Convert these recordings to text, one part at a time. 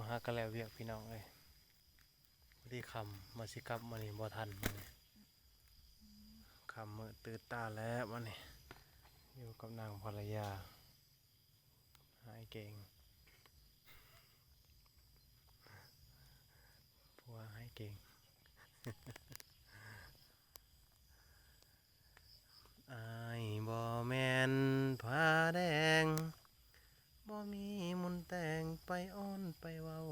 ຫາກະແລ້ວວຽກພີ່ນ້ອງເອີຍ ພໍດີຄ່ຳ ມາຊິກັບມື້ນີ້ບໍ່ທັນມື້ນີ້ ຄ່ຳມືດຕື່ນຕາແລ້ວມື້ນີ້ ຢູ່ກັບນາງພັນລະຍາ ຫາຍເກັ່ງ ຜົວຫາຍເກັ່ງ. ອ້າຍບໍ່ແມ່ນຜ້າແດງ ບໍ່ມີມົນແຕ່ງໄປອ້ອນໄປເວົ້າ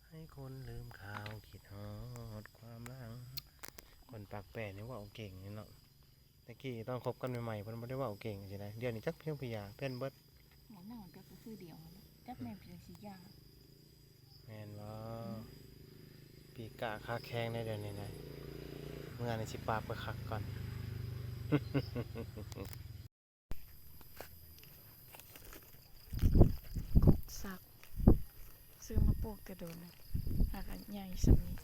ໃຫ້ຄົນລືມຂ່າວຄິດຮອດຄວາມຫຼັງ. ຄົນປາກແປນີ້ເວົ້າເກັ່ງເນາະ ແຕ່ກີ້ຕອນຄົບກັນໃໝ່ໆ ເພິ່ນບໍ່ໄດ້ເວົ້າເກັ່ງຈັ່ງຊີ້ນະ ດຽວນີ້ຈັກເພຍງພະຍາເປັນເບິດ. ໝໍເນົ່າຈັກກໍຄືດຽວ ຈັກແມ່ນເພຍງຊິຢາ ແມ່ນບໍ່? ອືມ ປີກກາຄາແຂງໃນດຽວນີ້ນະ ເມື່ອນີ້ຊິປາບໄປຄັກກ່ອນ. ກົກສັກ ຊື້ມາປູກແຕ່ດົນ ຫາກອັນໃຫຍ່ຊ່ຳນີ້.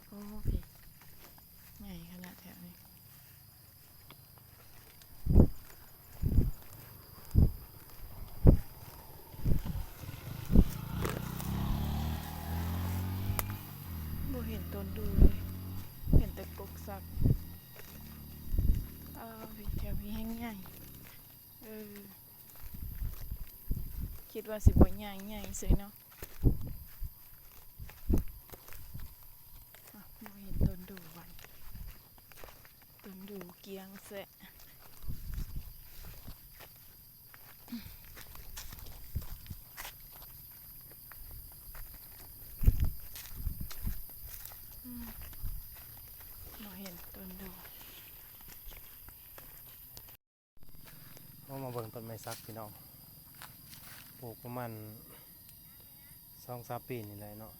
ໂອ້ ພີ້ ໃຫຍ່ຂະໜາດແທ້ນີ້ ບໍ່ເຫັນຕົ້ນດູເລີຍ ເຫັນແຕ່ກົກສັກ. ອ້າວ ແຖວພີ້ແຮ່ງໃຫຍ່ ເອີ ຄິດວ່າຊິບໍ່ໃຫຍ່ ໃຫຍ່ເສີຍເນາະ. ອ້າວ ບໍ່ເຫັນຕົ້ນດູໄວ ຕົ້ນດູກ້ຽງແຊະ. ອືມ ບໍ່ເຫັນຕົ້ນດູ. ເຮົາມາເບິ່ງຕົ້ນໄມ້ສັກພີ່ນ້ອງ ປູກປະມານສອງສາມປີນີ້ແຫຼະເນາະ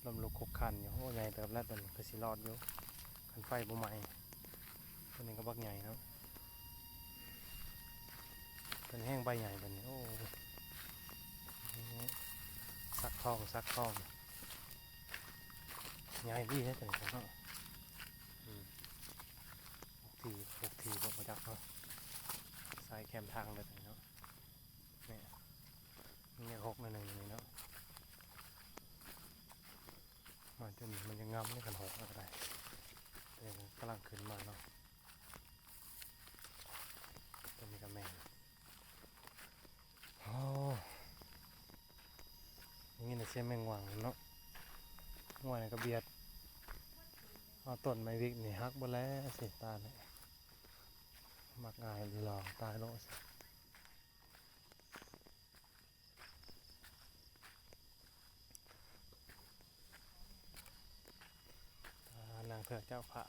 ລົ້ມລຸກຄຸກຄັນຢູ່. ໂອ້ ໃຫຍ່ເຕີບແລ້ວ ຕົ້ນນີ້ຄືຊິລອດຢູ່ ຄັນໄຟບໍ່ໄໝ້. ຕົ້ນນີ້ກໍບັກໃຫຍ່ເນາະ ຕົ້ນແຮ່ງໃບໃຫຍ່ ຕົ້ນນີ້. ໂອ້ ສັກທອງ ສັກທອງ ໃຫຍ່ດີເດ້ຕົ້ນນີ້ເນາະ. ອືມ ທີ່ ພວກທີ່ບໍ່ຮູ້ຈັກເນາະ ສາຍແຄມທາງເລີຍເນາະ. ນີ້ ມັນຍັງຫົກໜ້ອຍໜຶ່ງຢູ່ນີ້ເນາະ. ມາຈົນມັນຍັງງາມເດ້ ຄັນຫົກແລ້ວກໍໄດ້ ແຕ່ກຳລັງຂຶ້ນມາເນາະ. ຕົວນີ້ກໍແມ່ນ. ໂອ້ ໄດ້ຍິນແຕ່ສຽງແມງວັງເນາະ ງວດນີ້ກໍບຽດເອົາຕົ້ນໄມ້ວິກນີ້ຫັກເບິດແລ້ວຊິຕາຍແລ້ວ. ມັກອາຍຫຼໍ່ຕາຍໂລດ. ອ່າ ນາງເຜືອກເຈົ້າພະ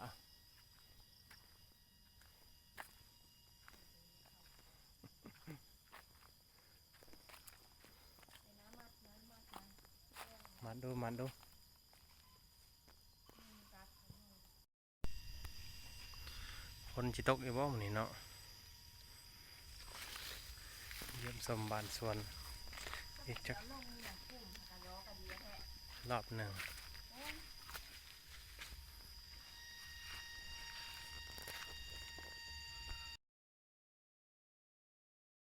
ມັດດູ ມັດດູ. ຝົນຊິຕົກອີກບໍ່ມື້ນີ້ເນາະ? ຢ້ຽມຊົມບ້ານສວນອີກຈັກລອບໜຶ່ງ.